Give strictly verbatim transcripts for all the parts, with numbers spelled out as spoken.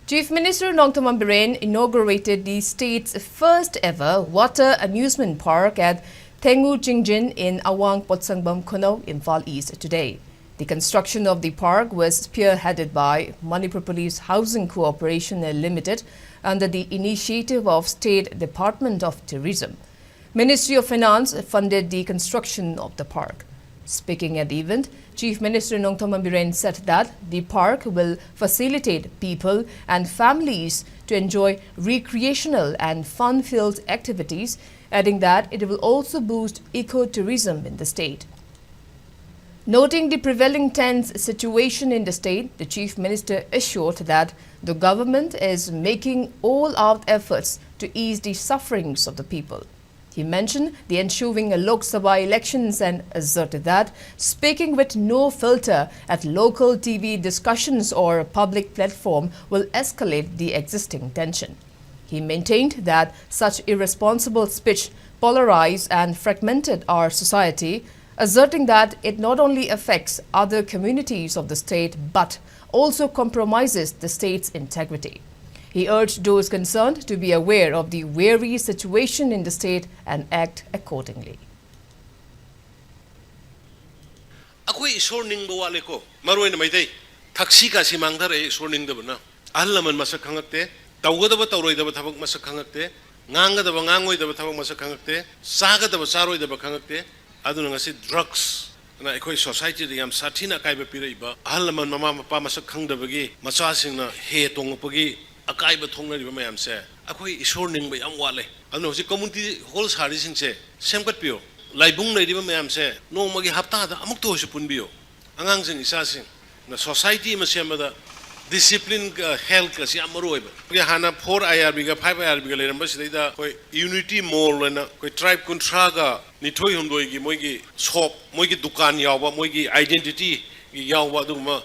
Chief Minister Nongthombam Biren inaugurated the state's first ever water amusement park at Thengu Chingjin in Awang Potsangbam Khunou, Imphal East today. The construction of the park was spearheaded by Manipur Police Housing Corporation Limited under the initiative of State Department of Tourism. Ministry of Finance funded the construction of the park. Speaking at the event, Chief Minister Nongthombam Biren said that the park will facilitate people and families to enjoy recreational and fun-filled activities, adding that it will also boost eco-tourism in the state. Noting the prevailing tense situation in the state, the Chief Minister assured that the government is making all-out efforts to ease the sufferings of the people. He mentioned the ensuing Lok Sabha elections and asserted that speaking with no filter at local T V discussions or public platform will escalate the existing tension. He maintained that such irresponsible speech polarize and fragmented our society, asserting that it not only affects other communities of the state but also compromises the state's integrity. He urged those concerned to be aware of the wary situation in the state and act accordingly. ꯑꯩꯈꯣꯏ ꯏꯁꯣꯔ ꯅꯤꯡꯕ ꯋꯥꯠꯂꯦꯀꯣ, ꯃꯔꯨ ꯑꯣꯏꯅ ꯃꯩꯇꯩ꯫ ꯊꯛꯁꯤ ꯈꯥꯁꯤ ꯃꯥꯡꯊꯔꯛꯑꯦ ꯏꯁꯣꯔ ꯅꯤꯡꯗꯕꯅ꯫ ꯑꯍꯜ ꯂꯃꯟ ꯃꯁꯛ ꯈꯪꯉꯛꯇꯦ, ꯇꯧꯒꯗꯕ ꯇꯧꯔꯣꯏꯗꯕ ꯊꯕꯛ ꯃꯁꯛ ꯈꯪꯉꯛꯇꯦ, ꯉꯥꯡꯒꯗꯕ ꯉꯥꯡꯉꯣꯏꯗꯕ ꯊꯕꯛ ꯃꯁꯛ ꯈꯪꯉꯛꯇꯦ, ꯆꯥꯒꯗꯕ ꯆꯥꯔꯣꯏꯗꯕ ꯈꯪꯉꯛꯇꯦ꯫ ꯑꯗꯨꯅ ꯉꯁꯤ ꯗ꯭ꯔꯒꯁꯅ ꯑꯩꯈꯣꯏ ꯁꯣꯁꯥꯏꯇꯤꯗ ꯌꯥꯝ ꯁꯥꯊꯤꯅ ꯑꯀꯥꯏꯕ ꯄꯤꯔꯛꯏꯕ, ꯑꯍꯜ ꯂꯃꯟ ꯃꯃꯥ ꯃꯄꯥ ꯃꯁꯛ ꯈꯪꯗꯕꯒꯤ ꯃꯆꯥꯁꯤꯡꯅ ꯍꯦ ꯇꯣꯡꯉꯛꯄꯒꯤ ꯑꯀꯥꯏꯕ ꯊꯣꯛꯅꯔꯤꯕ ꯃꯌꯥꯝꯁꯦ, ꯑꯩꯈꯣꯏ ꯏꯁꯣꯔ ꯅꯤꯡꯕ ꯌꯥꯝ ꯋꯥꯠꯂꯦ꯫ ꯑꯗꯨꯅ ꯍꯧꯖꯤꯛ ꯀꯝꯃꯨꯅꯤꯇꯤ ꯍꯣꯜ ꯁꯥꯔꯤꯁꯤꯡꯁꯦ ꯁꯦꯝꯒꯠꯄꯤꯌꯨ꯫ ꯂꯥꯏꯕꯨꯡ ꯂꯩꯔꯤꯕ ꯃꯌꯥꯝꯁꯦ ꯅꯣꯡꯃꯒꯤ ꯍꯞꯇꯥꯗ ꯑꯃꯨꯛꯇ ꯑꯣꯏꯔꯁꯨ ꯄꯨꯟꯕꯤꯌꯨ꯫ ꯑꯉꯥꯡꯁꯤꯡ, ꯏꯆꯥꯁꯤꯡ꯫ ꯅ ꯁꯣꯁꯥꯏꯇꯤ ꯑꯃ ꯁꯦꯝꯕꯗ ꯗꯤꯁꯤꯄ꯭ꯂꯤꯟꯒ ꯍꯦꯜꯊꯀꯁꯤ ꯌꯥꯝ ꯃꯔꯨ ꯑꯣꯏꯕ꯫ ꯑꯩꯈꯣꯏꯒꯤ ꯍꯥꯟꯅ ꯐꯣꯔ ꯑꯥꯏ ꯑꯥꯔ ꯕꯤꯒ ꯐꯥꯏꯚ ꯑꯥꯏ ꯑꯥꯔ ꯕꯤꯒ ꯂꯩꯔꯝꯕꯁꯤꯗꯩꯗ ꯑꯩꯈꯣꯏ ꯌꯨꯅꯤꯇꯤ ꯃꯣꯜ ꯑꯣꯏꯅ ꯑꯩꯈꯣꯏ ꯇ꯭ꯔꯥꯏꯕ ꯀꯨꯟꯊ꯭ꯔꯥꯒ ꯅꯤꯊꯣꯏ ꯍꯨꯝꯗꯣꯏꯒꯤ ꯃꯣꯏꯒꯤ ꯁꯣꯞ, ꯃꯣꯏꯒꯤ ꯗꯨꯀꯥꯟ ꯌꯥꯎꯕ, ꯃꯣꯏꯒꯤ ꯑꯥꯏꯗꯦꯟꯇꯤꯇꯤ ꯌꯥꯎꯕ ꯑꯗꯨꯒꯨꯝꯕ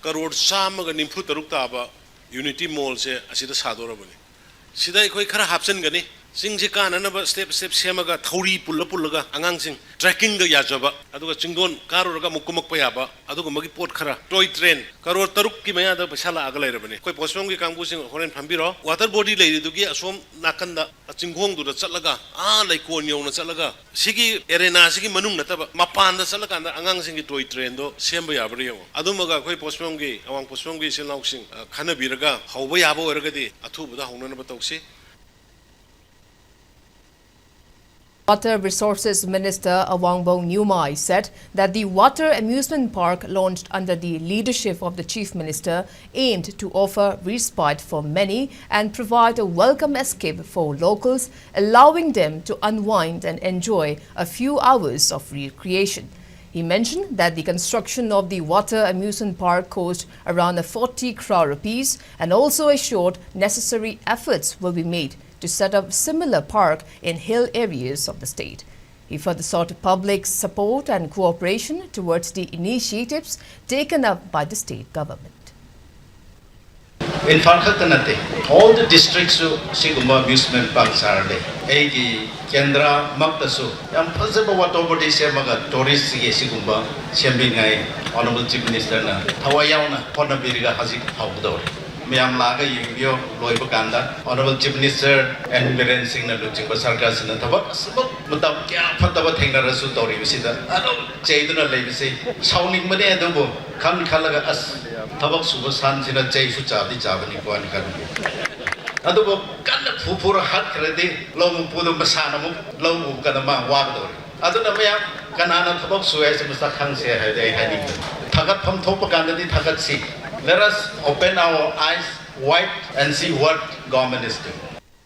ꯀꯔꯣꯔ ꯆꯥꯝꯃꯒ ꯅꯤꯐꯨ ꯇꯔꯨꯛ ꯇꯥꯕ ꯌꯨꯅꯤꯇꯤ ꯃꯣꯜꯁꯦ ꯑꯁꯤꯗ ꯁꯥꯗꯧꯔꯕꯅꯤ꯫ ꯁꯤꯗ ꯑꯩꯈꯣꯏ ꯈꯔ ꯍꯥꯞꯆꯤꯟꯒꯅꯤ꯫ ꯆꯤꯡꯁꯤ ꯀꯥꯅꯅꯕ step step ꯁꯦꯝꯃꯒ ꯊꯧꯔꯤ ꯄꯨꯜꯂ ꯄꯨꯜꯂꯒ ꯑꯉꯥꯡꯁꯤꯡ trekking ꯒ ꯌꯥꯖꯕ, ꯑꯗꯨꯒ ꯆꯤꯡꯗꯣꯟ ꯀꯥꯔꯨꯔꯒ ꯑꯃꯨꯛ ꯀꯨꯝꯃꯛꯄ ꯌꯥꯕ, ꯑꯗꯨꯒꯨꯝꯕꯒꯤ ꯄꯣꯠ ꯈꯔ꯫ Toy train ꯀꯔꯣꯔ ꯇꯔꯨꯛꯀꯤ ꯃꯌꯥꯗ ꯄꯩꯁꯥ ꯂꯥꯛꯑꯒ ꯂꯩꯔꯕꯅꯤ꯫ ꯑꯩꯈꯣꯏ ꯄꯣꯁꯐꯝꯒꯤ ꯀꯥꯡꯕꯨꯁꯤꯡ ꯍꯣꯔꯦꯟ ꯐꯝꯕꯤꯔꯣ꯫ Water body ꯂꯩꯔꯤꯗꯨꯒꯤ ꯑꯁꯣꯝ ꯅꯥꯀꯟꯗ ꯆꯤꯡꯈꯣꯡꯗꯨꯗ ꯆꯠꯂꯒ, ꯑꯥ ꯂꯩꯀꯣꯟ ꯌꯧꯅ ꯆꯠꯂꯒ, ꯁꯤꯒꯤ arena ꯁꯤꯒꯤ ꯃꯅꯨꯡ ꯅꯠꯇꯕ ꯃꯄꯥꯟꯗ ꯆꯠꯂꯀꯥꯟꯗ ꯑꯉꯥꯡꯁꯤꯡꯒꯤ toy train ꯗꯣ ꯁꯦꯝꯕ ꯌꯥꯕ꯭ꯔꯥ ꯌꯦꯡꯉꯣ꯫ ꯑꯗꯨꯃꯒ ꯑꯩꯈꯣꯏ ꯄꯣꯁꯐꯝꯒꯤ, ꯑꯋꯥꯡ ꯄꯣꯁꯐꯝꯒꯤ ꯏꯆꯤꯜ ꯏꯅꯥꯎꯁꯤꯡ, ꯑ, ꯈꯟꯅꯕꯤꯔꯒ ꯍꯧꯕ ꯌꯥꯕ ꯑꯣꯏꯔꯒꯗꯤ ꯑꯊꯨꯕꯗ ꯍꯧꯅꯅꯕ ꯇꯧꯁꯤ꯫ Water Resources Minister Awangbong Newmai said that the water amusement park launched under the leadership of the Chief Minister aimed to offer respite for many and provide a welcome escape for locals, allowing them to unwind and enjoy a few hours of recreation. He mentioned that the construction of the water amusement park cost around forty crore rupees and also assured necessary efforts will be made to set up similar park in hill areas of the state. He further sought public support and cooperation towards the initiatives taken up by the state government. Imphal ꯈꯛꯇ ꯅꯠꯇꯦ, all the districts ꯁꯨ ꯁꯤꯒꯨꯝꯕ amusement park ꯁꯥꯔ ꯂꯩ꯫ ꯑꯩꯒꯤ ꯀꯦꯟꯗ꯭ꯔꯃꯛꯇꯁꯨ ꯌꯥꯝ ꯐꯖꯕ water body ꯁꯦꯝꯃꯒ tourist ꯁꯤꯒꯤ ꯁꯤꯒꯨꯝꯕ ꯁꯦꯝꯕꯤꯉꯥꯏ Honourable Chief Minister ꯅ ꯊꯋꯥꯏ ꯌꯥꯎꯅ ꯍꯣꯠꯅꯕꯤꯔꯒ ꯍꯧꯖꯤꯛ ꯍꯧꯒꯗꯧꯔꯦ꯫ ꯃꯌꯥꯝ ꯂꯥꯛꯑꯒ ꯌꯦꯡꯕꯤꯌꯣ꯫ ꯂꯣꯏꯕ ꯀꯥꯟꯗ Honourable Chief Minister N Biren ꯁꯤꯡꯅ ꯂꯨꯆꯤꯡꯕ ꯁꯔꯀꯥꯔꯁꯤꯅ ꯊꯕꯛ ꯑꯁꯨꯃꯛ ꯃꯇꯝ ꯀꯌꯥ ꯐꯠꯇꯕ ꯊꯦꯡꯅꯔꯁꯨ ꯇꯧꯔꯤꯕꯁꯤꯗ ꯑꯗꯨꯝ ꯆꯩꯗꯨꯅ ꯂꯩꯕꯁꯤ ꯁꯥꯎꯅꯤꯡꯕꯅꯦ꯫ ꯑꯗꯨꯕꯨ ꯈꯟ ꯈꯜꯂꯒ ꯑꯁ, ꯊꯕꯛ ꯁꯨꯕ ꯁꯟꯁꯤꯅ ꯆꯩꯁꯨ ꯆꯥꯕꯗꯤ ꯆꯥꯕꯅꯤꯀꯣ ꯍꯥꯏꯅ ꯈꯟꯕꯤ꯫ ꯑꯗꯨꯕꯨ ꯀꯟꯅ ꯐꯨ ꯐꯨꯔ ꯍꯥꯠꯈ꯭ꯔꯗꯤ ꯂꯧ ꯃꯄꯨꯗꯣ ꯃꯁꯥꯅ ꯑꯃꯨꯛ ꯂꯧ ꯎꯕ ꯀꯥꯟꯗ ꯃꯥ ꯋꯥꯒꯗꯧꯔꯦ꯫ ꯑꯗꯨꯅ ꯃꯌꯥꯝ ꯀꯅꯥꯅ ꯊꯕꯛ ꯁꯨꯏ ꯍꯥꯏꯁꯦ ꯃꯁꯛ ꯈꯪꯁꯦ ꯍꯥꯏꯕꯗꯤ ꯑꯩ ꯍꯥꯏꯅꯤꯡꯗꯦ꯫ ꯊꯥꯒꯠꯐꯝ ꯊꯣꯛꯄ ꯀꯥꯟꯗꯗꯤ ꯊꯥꯒꯠꯁꯤ꯫ Let us open our eyes wide and see what government is doing.